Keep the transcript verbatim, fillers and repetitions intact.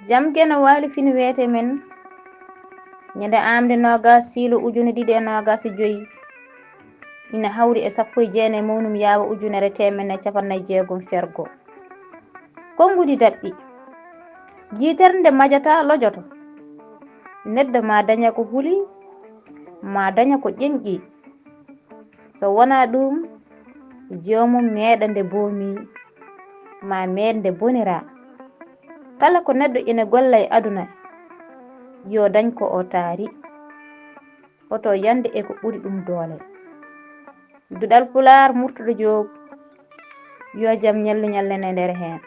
Jam geno waali fini weete men. Ñande aamde noogas siilu ujune ɗiɗi e noogas e joyi, ina hawri e sappo e jeenayi mawnum yaawa ujunere teemedde capannay jeegom fergo. Konnguɗi daɓɓi. Jiitere nde majata lojoto. Neɗɗo ma daña ko huli, ma daña ko ƴeŋƴi. So wonaa ɗum, joomum meeɗa nde boomi, ma meeɗ nde bonira. Kala ko neɗɗo ina golla e aduna, yo dañ ko o taari. Oto yande e ko ɓuri ɗum doole. Duɗal Pulaar, Murtuɗo Joob, yo jam ñallu ñallene nder heen.